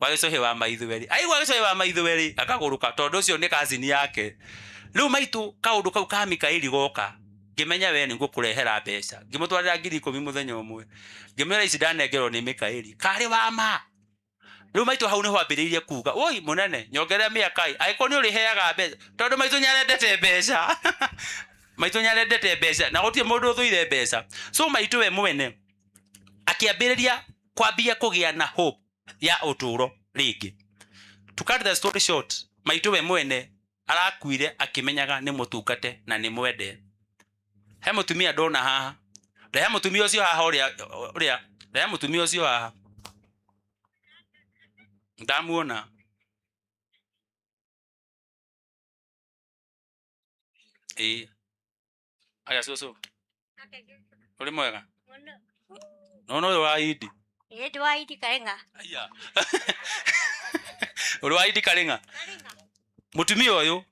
Wa gĩcũhĩ wa maithueri aigua gĩcũhĩ wa maithueri akagũrũka tondũ ũcio nĩ kazini yake. Rĩu maitũ kaũndũ kau ka Mikaeli goka, ngĩmenya we nĩ ngũkũrehera mbeca. Ngĩmũtwarĩra 10,000 mũthenya ũmwe, ngĩmwĩra ici ndanengerwo nĩ Mikaeli karĩ wa ma. Rĩu maitũ hau nĩho ambĩrĩirie kuga, woi mũnene, nyongerera mĩaka ĩ, angĩkorwo nĩ ũrĩheaga mbeca, tondũ maitũ nĩ arendete mbeca. Maitũ nĩ arendete mbeca na gũtirĩ mũndũ ũthũire mbeca. So maitũ we mwene akĩambĩrĩria kwambia kũgĩa na hope ya ũtũũro rĩngĩ. To cut the story short, maitũ we mwene arakuire akĩmenyaga nĩ mũtungate na nĩ mwende. He mũtumia ndona haha, rehe mũtumia ũcio haha, ũrĩa ũrĩa, rehe mũtumia ũcio haha, ndamuona. Ĩĩ aya cũcũ, ũrĩ mwega? Nona ũyũ wa Idi. Ĩĩ ndĩ wa Idi Karĩng'a. Aya. Ũrĩ wa Idi Karĩng'a. Mũtumia ũyũ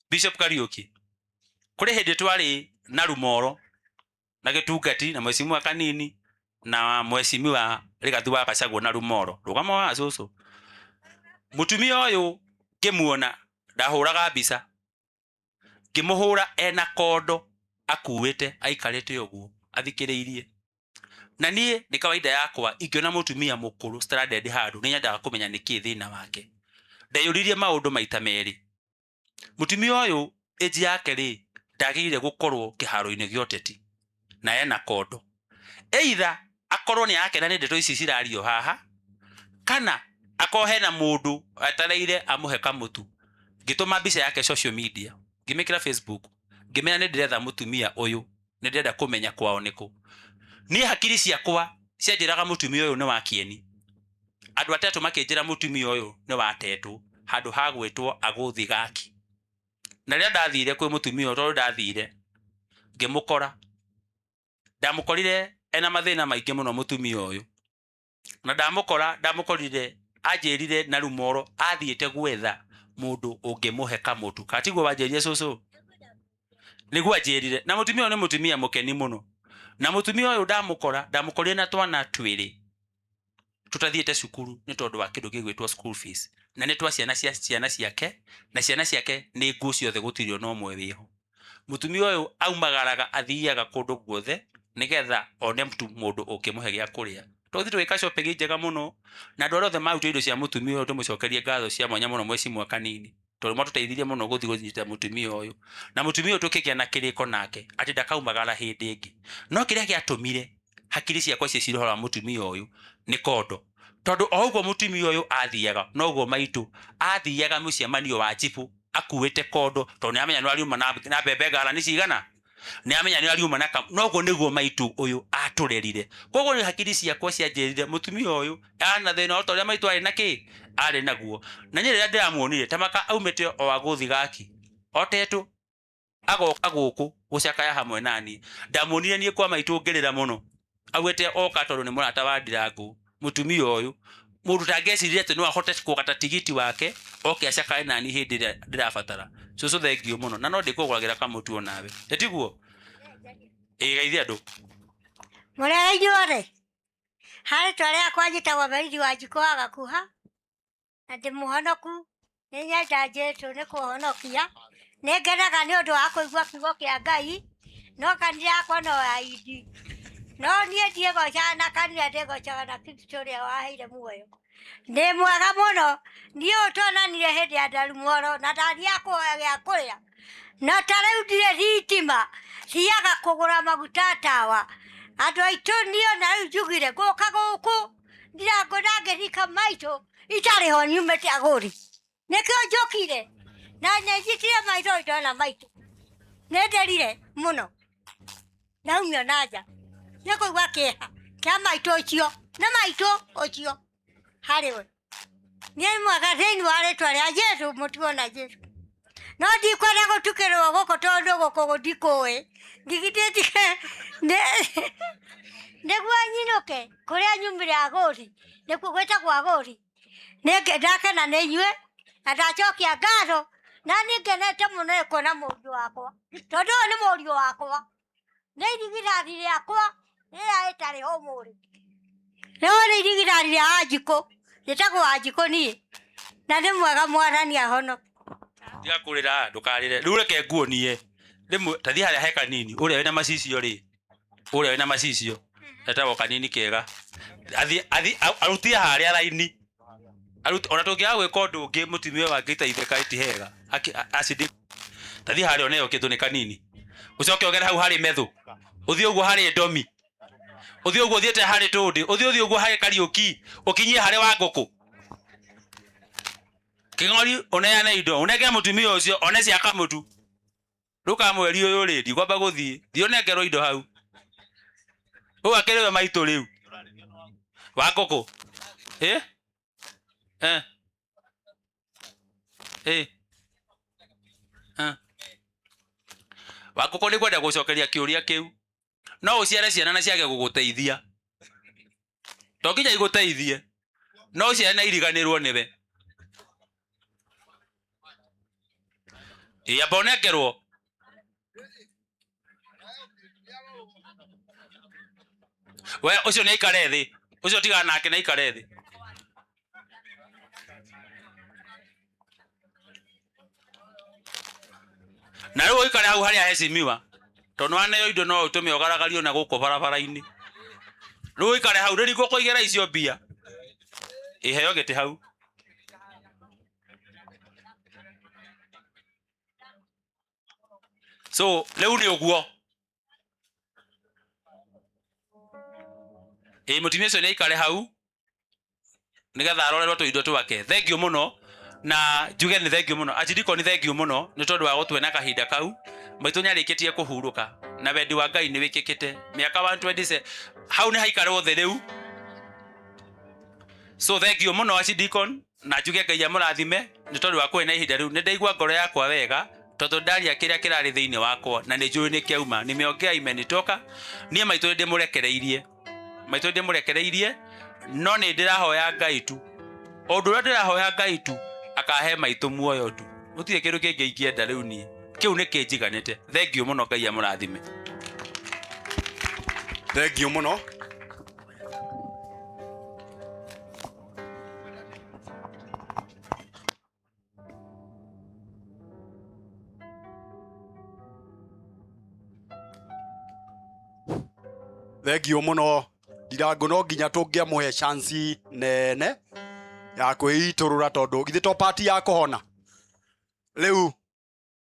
Bishop Kariuki, kũrĩ hĩndĩ twarĩ na Rumoro na gĩtungati na mheshimiwa Kanini na mheshimiwa Rigathi wa Gachagua na Rumoro. Rũgama wa cũcũ. Mũtumia ũyũ ngĩmuona ndahũraga mbica, ngĩmũhũra ena kondo akuĩte aikarĩte ũguo athikĩrĩirie. Na niĩ nĩ kawaida yakwa ingĩona mũtumia mũkũrũ stranded handũ nĩ nyendaga kũmenya nĩkĩ thĩna wake. Ndeyũririe maũndũ maita merĩ. Mũtumia ũyũ age yake rĩ, ndagĩrĩire gũkorwo kĩharo-inĩ gĩa ũteti na ena kondo. Either akorwo nĩ arakena nĩ ndeto ici cirario haha, kana akorwo hena mũndũ etereire amũhe kamũtu. Ngĩtũma mbica yake social media, ngĩmĩkĩra Facebook, ngĩmera nĩ ndĩretha mũtumia ũyũ, nĩ ndĩrenda kũmenya kwao nĩkũ. Niĩ hakiri ciakwa cianjĩraga mũtumia ũyũ nĩ wa kĩeni. Andũ atetũ makĩnjĩra mũtumia ũyũ nĩ wa tetũ handũ ha gwĩtwo agũthi gaki. Na rĩrĩa ndathire kwĩ mũtumia ũyũ, tondũ ndathire ngĩmũkora, ndamũkorire ena mathĩna maingĩ mũno mũtumia ũyũ. Na ndamũkora, ndamũkorire anjĩrire na rumoro athiĩte gwetha mũndũ ũngĩmũhe kamũtu. Kana tiguo wanjĩrire cũcũ? Nĩguo anjĩrire. Na mũtumia ũyũ nĩ mũtumia mũkeni mũno. Na mũtumia ũyũ ndamũkora, ndamũkorire na twana twĩrĩ tũtathiĩte cukuru nĩ tondũ wa kĩndũ gĩgwĩtwo school fees. Na nĩ twa ciana cia ciana ciake, na ciana ciake nĩ nguo ciothe gũtirĩ ona ũmwe wĩho. Mũtumia ũyũ aumagaraga athiaga kũndũ guothe nĩgetha one tu mũndũ ũngĩmũhe gĩa kũrĩa. Tũgĩthiĩ tũgĩka shopping njega mũno, na andũ arĩa othe marutire indo cia mũtumia ũyũ tũmũcokerie ngatho cia mwanya mũno Mheshimiwa Kanini, tondũ matũteithirie mũno gũthiĩ kũnyita mũtumia ũyũ. Na mũtumia ũyũ tũkĩgĩa na kĩrĩko nake atĩ ndakaumagara hĩndĩ ĩngĩ. No kĩrĩa gĩatũmire hakiri ciakwa ciĩcire ũhoro wa mũtumia ũyũ nĩ kondo. Tondũ o ũguo mũtumia ũyũ athiaga, noguo maitũ athiaga mũcemanio wa chibũ akuĩte kondo, tondũ nĩ amenya nĩ ariuma na mbembe ngarani cigana, nĩ amenya nĩ ariuma na noguo nĩguo maitũ ũyũ atũrerire. Koguo nĩ hakiri ciakwa cianjĩrire mũtumia ũyũ arĩ na thĩna o ta ũrĩa maitũ arĩ na kĩ, arĩ naguo. Na niĩ rĩrĩa ndĩramuonire ta maka aumĩte o agũthi gaki, o tetũ agoka gũkũ gũcakaya hamwe naniĩ. Ndamuonire niĩ kwa maitũ ngĩrĩra mũno, augĩte oka tondũ nĩ mũrata wa Ndirango, mũtumia ũyũ, mũndũ ũtangĩeciririe atĩ no ahote kũgata tigiti wake oke acakae naniĩ hĩndĩ ĩrĩa ndĩrabatara. Cũcũ thengiũ mũno, na no ndĩkũgũragĩra kamũtu o nawe, ĩ tiguo? Ĩ geithia andũ. Mũrĩega inyuothe, harĩ rĩtwa rĩakwa njĩtagwo Merithi Wanjikũ wa Gakuha, na ndĩ mũhonoku, nĩ nyenda Jesũ nĩ kũhonokia, nĩ ngenaga nĩ ũndũ wa kũigua kiugo kĩa Ngai, no kanitha yakwa no ya indi, no niĩ ndiĩgocaga na kanitha ndĩgocaga na Kristo ũrĩa waheire muoyo. Ndĩ mwega mũno, niĩ ũyũ tuonanire hĩndĩ ya Ndarumoro na ndathiaga kũhoya gĩa kũrĩa, na ta rĩu ndirĩ thitima, thiaga kũgũra maguta tawa, andũ aitũ niĩ ona rĩu njugire ngũka gũkũ Ndirango ndangĩthika maitũ itarĩ ho nyumĩte agũri. Nĩkĩo njũkire na nĩnjitire maitho ndona maitũ. Nĩndĩrire mũno ndaumio na nja nĩ kũigua kĩeha kĩa maitũ ũcio nĩ maitũ ũcio harĩ we. Niĩ mwega thĩinĩ wa rĩtwa rĩa Jesũ mũtuo na Jesũ. No ndikwenda gũtukĩrĩrwo gũkũ tondũ gũkũ ndikũĩ. Ndigithĩtie nĩguo nyinũke kũrĩa nyumire agũri, nĩkuo gwĩtagwo agũri. Ndakena nĩ inyuĩ na ndacokia ngatho na nĩ ngenete mũno nĩ kuona mũriũ wakwa tondũ ũyũ nĩ mũriũ wakwa. Nĩ irigithathi rĩakwa rĩrĩa rĩtarĩ ho ũmũthĩ. Rĩu nĩ irigithathi rĩa Wanjikũ. Njĩtagwo Wanjikũ niĩ, na nĩ mwega Mwathani ahonoke. Tiga kũrĩra, ndũkarĩre. Rĩu reke nguonie. Rĩmwe ta thiĩ harĩa he kanini, ũrĩa wĩna macicio rĩ, ũrĩa wĩna macicio etagwo kanini kega. Athiĩ athiĩ arutie harĩa raini. Arute ona tũngĩaga gwĩka ũndũ ũngĩ mũtumia ũyũ angĩteithĩka ti hega. Acidi ta thiĩ harĩa ũneo kĩndũ nĩ kanini. Ũcoke ũgere hau harĩ methu. Ũthiĩ ũguo harĩ ndomi. Ũthiĩ ũguo ũthiĩte harĩ tũndĩ. Ũthiĩ ũthiĩ ũguo harĩ Kariũki. Ũkinyie harĩ wa ngũkũ. Kĩng'ori ũneane indo. Ũnengere mũtumia ũcio one cia kamũtu. Rĩu ka mweri ũyũ rĩ, ndikwamba gũthiĩ. Thiĩ ũnengerwo indo hau. Ũyũ akĩrĩ we maitũ rĩu. Wa ngũkũ. Ĩ? Eh. Ĩ. Eh. Wa ngũkũ nĩ kwenda gũcokeria kĩũria kĩu. No ũciare ciana na ciage gũgũteithia. To nginya igũteithie. No ũciare na iriganĩrwo nĩwe. Ĩ amba ũnengerwo. We ũcio nĩ aikare thĩ. Ũcio tigana nake nĩ aikare thĩ. Na rĩu ũikare hau harĩa hecimiwa. Tondũ waneo indo no ũtũme ũgaragario na gũkũ barabara-inĩ. Rĩu ũikare hau rĩrĩ ngũkũigĩra icio mbia. Iheo gĩtĩ hau. So rĩu nĩ ũguo. Ĩ mũtumia ũcio nĩ aikare hau nĩgetha arorerwo tũindo twake. Thengiũ mũno na njuge nĩ thengiũ mũno. Achidikoni thengiũ mũno nĩ tondũ wa gũtue na kahinda kau. Maitũ nĩ arĩkĩtie kũhurũka na wendi wa Ngai nĩ wĩkĩkĩte. Mĩaka 127 hau nĩ haikarwo thĩ rĩu. So thengiũ mũno Achidikon na njuge Ngai amũrathime nĩ tondũ wa kũhe na ihinda rĩu. Nĩ ndaigua ngoro yakwa wega tondũ ndaria kĩrĩa kĩrarĩ thĩinĩ wakwa na nĩ njũĩ nĩ kĩauma. Nimeongea imenitoka. Niĩ maitũ nĩ ndĩmũrekereirie. Maitũ ndĩmũrekereirie no nĩ ndĩrahoya Ngai tu. Ũndũ ũrĩa ndĩrahoya Ngai tu akahe maitũ muoyo tu. Gũtirĩ kĩndũ kĩngĩ ingĩenda rĩu niĩ. Kĩu nĩ kĩnjiganĩte. Thengiũ mũno Ngai amũrathime. Thengiũ mũno. Thengiũ mũno Ndirango, no nginya tũngĩamũhe chance nene ya kwĩitũrũra tondũ githĩ to part ya kũhona. Rĩu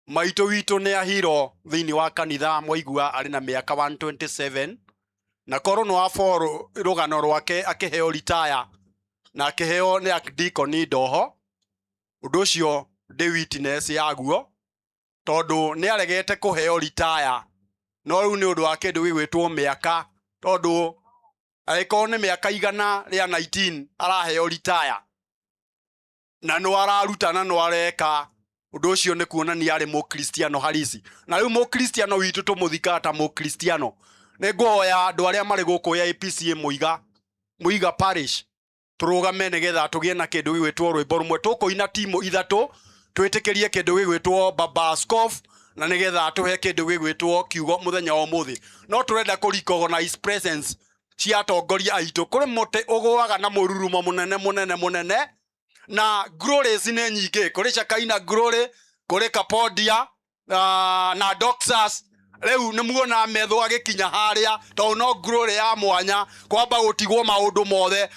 maitũ witũ nĩ ahiro thĩinĩ wa kanitha mwaigua arĩ na mĩaka 127 na korwo nĩ wa follow rũgano rwake akĩheo retire na akĩheo nĩ archdeacon ndoho, ũndũ ũcio ndĩ witness yaguo tondũ nĩ aregete kũheo retire no rĩu nĩ ũndũ wa kĩndũ gĩgwĩtwo mĩaka, tondũ angĩkorwo nĩ mĩaka igana rĩa 19 araheo retire na no araruta na no areka ũndũ ũcio nĩ kuonania arĩ mũkristiano harisi. Na rĩu mũkristiano witũ tũmũthikaga ta mũkristiano. Nĩ ngũhoya andũ arĩa marĩ gũkũ ya APCA Mũiga, Mũiga Parish tũrũgame nĩgetha tũgĩe na kĩndũ gĩgwĩtwo rwĩmbo rũmwe. Tũkũina timu ithatũ twĩtĩkĩrie kĩndũ gĩgwĩtwo Baba Askofu na nĩgetha tũhe kĩndũ gĩgwĩtwo kiugo mũthenya wa ũmũthĩ. No tũrenda kũ recognize presence cia atongoria aitũ. Kũrĩ mũtĩ ũgũaga na mũrurumo mũnene mũnene mũnene na glories nĩ nyingĩ. Kũrĩ Shekinah glory, kũrĩ Kapodia na Doxas. Rĩu nĩ muona metho agĩkinya harĩa tondũ no glory ya mwanya kwamba gũtigwo maũndũ mothe,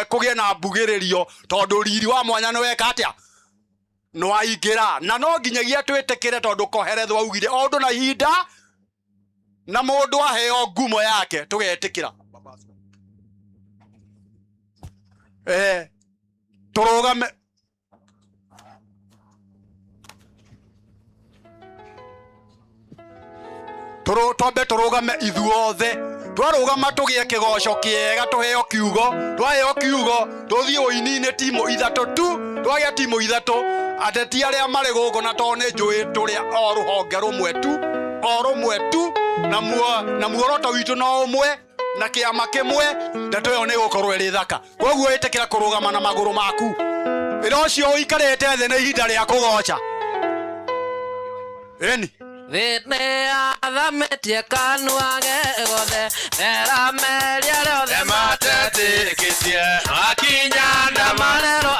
kũgĩe na mbugĩrĩrio tondũ riri wa mwanya nĩ weka atĩa, nĩ waingĩra. Na no nginyagia twĩtĩkĩre tondũ Koheletho augire o ũndũ na ihinda na mũndũ aheo ngumo yake tũgetĩkĩra. Tũrũgame. Twambe tũrũgame ithuothe. Twarũgama tũgĩe kĩgoco kĩega, tũheo kiugo. Twaheo kiugo tũthiĩ ũini-inĩ timu ithatũ tu. Twagĩa timu ithatũ, ateti arĩa marĩ gũkũ na tondũ nĩ njũĩ tũrĩ o rũhonge rũmwe tu, o rũmwe tu, na muoroto witũ no ũmwe na kĩama kĩmwe, ndeto ĩyo nĩ ĩgũkorwo ĩrĩ thaka. Koguo ĩtĩkĩra kũrũgama na magũrũ maku. Ĩra ũcio ũikarĩte thĩ nĩ ihinda rĩa kũgoca. Ĩni. Thĩ nĩ yathamĩtie kanua ge gothe, nerameria rĩothe matetĩkĩtie. Kinya ndamarero.